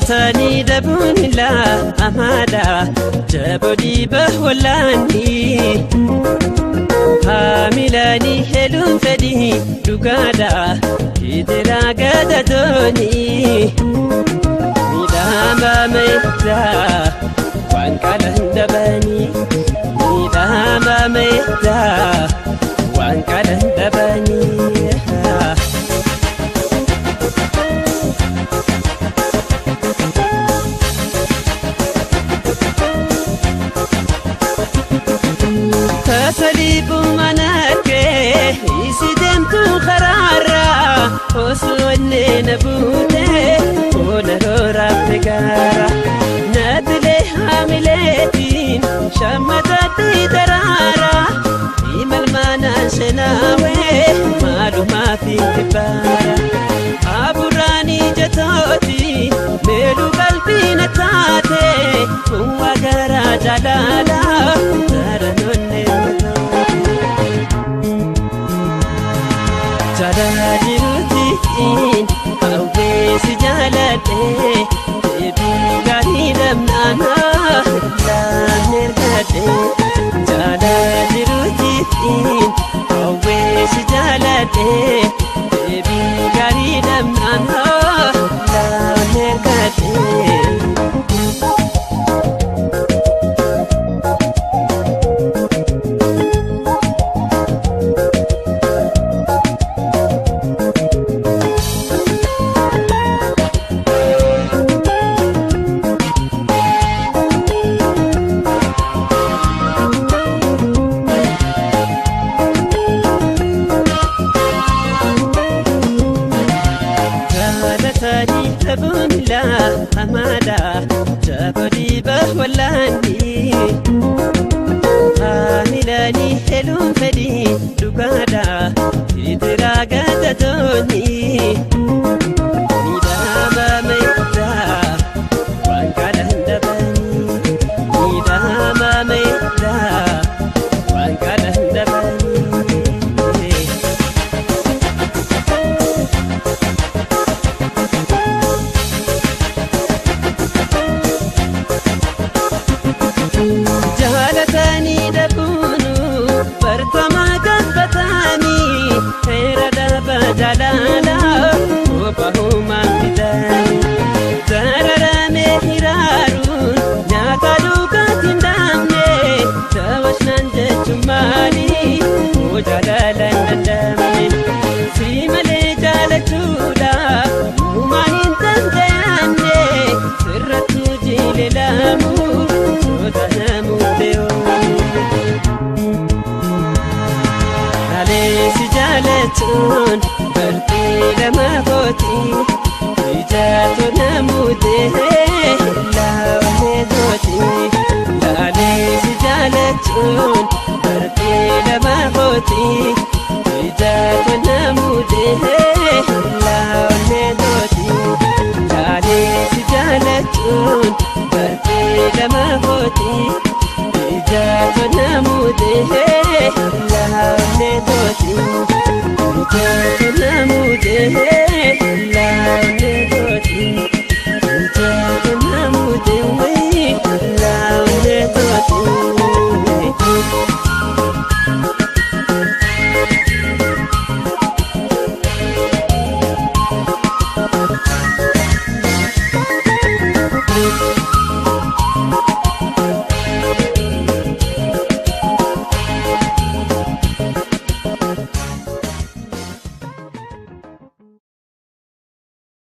Jaalatanii dhabuun laa amaadha jaboo bahwalaani haamilanii heeluun fedhii dhugaadha hidira gadadooni miidhama meeshaa waan qalan dhabanii miidhama meeshaa waan qalan dhabanii. Tasaliibu manakee isi deemtu karaarra osoo inni na buutee fuula rooraaf gaara. Naatilee haamileetiin shammatatti daraara imalmaanaan shanaawee maalumaaf itti baara. Aburraanii jatooti meeluu qalbii na taate kuwwa garaa jaalala daranoonne Jaalala jiruutiin hawwee si jaaladhee deebii gaarii dhabnaan laan ergadhee. Jaalala jiruutiin hawwee si jaaladhee deebii gaarii dhabnaan laan ergadhee. Jaalatanii dhabuun laa amaadha jaboo bahwalaani haamilanii heeluun fedhii dhugaadha hidira gadadooni miidhama meeshaa waan qalan dhabanii miidhama meeshaa waan qalan dhabanii. Jaalatanii dhabuun bartama gabbatanii heera dhaba jaalala obahumaan fidanii dararamee hiraaruun nyaata dhugaatiin dhaabne tawashnaan jechuun maali hoo jaalala hin dandamne si malee jaalachuudhaaf uumaan hin danda'amne sirrattu jileelaamu. Laleessi jaalachuun bartee lama kooti ijaatu namuutee laawwanee gooti. Laleessi jaalachuun bartee lama kooti ijaatu namuutee laawwanee gooti. Laleessi jaalachuun bartee lama kooti ijaatu namuutee laawwanee gooti. Ijaatu namuutee.